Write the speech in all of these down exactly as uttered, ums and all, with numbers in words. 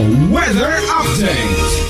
Weather update.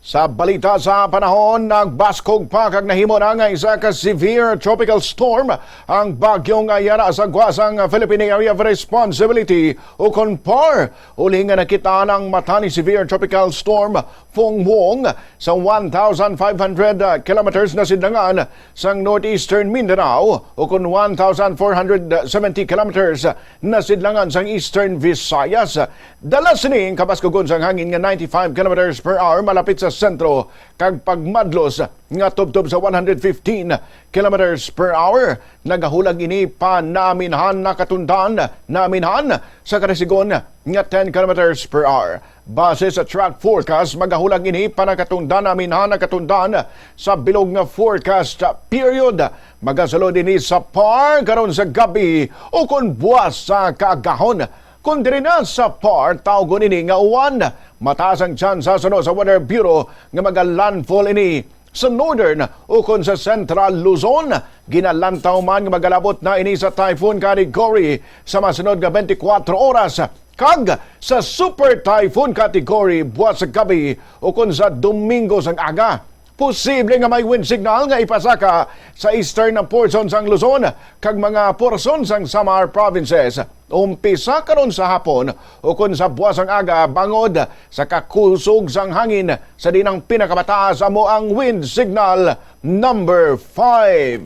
Sa balita sa panahon, nagbaskog pa kag nahimo na nga isa ka severe tropical storm ang bagyong Ayana sa gwa sang Philippine Area of Responsibility, ukon PAR, uli nga nakita ang mata ni severe tropical storm Fong Wong sa one thousand five hundred kilometers na sidlangan sang northeastern Mindanao, ukon one thousand four hundred seventy kilometers na sidlangan sang Eastern Visayas. Dala sini ang kabaskugon sang hangin nga ninety-five kilometers per hour malapit sa sentro, kag pagmadlos nga tubtob sa one hundred fifteen kilometers per hour. Nagahulag ini pa naaminhan nakatundan, naaminhan sa karisigon nga ten kilometers per hour. Base sa track forecast, magahulag ini pa nakatundan, naaminhan nakatundan sa bilog nga forecast period. Magasulod ini sa PAR karon sa gabi ukon buwas sa kaagahon. Kon diri na sa PAR, tawgon ini nga uwan, mataas ang tsansa suno sa Weather Bureau nga maga-landfall ini sa northern ukon sa central Luzon. Ginalantaw man nga magalabot na ini sa typhoon category sa masunod nga twenty-four oras, kag sa super typhoon category buwas sa gabi ukon sa Domingo sang aga. Posible nga may wind signal nga ipasaka sa eastern portion sang Luzon kag mga portion sang Samar provinces. Umpisa karon sa hapon ukon sa buwas sang aga, bangod sa kakusog sang hangin, sa diin ang pinakamataas amo ang wind signal number five.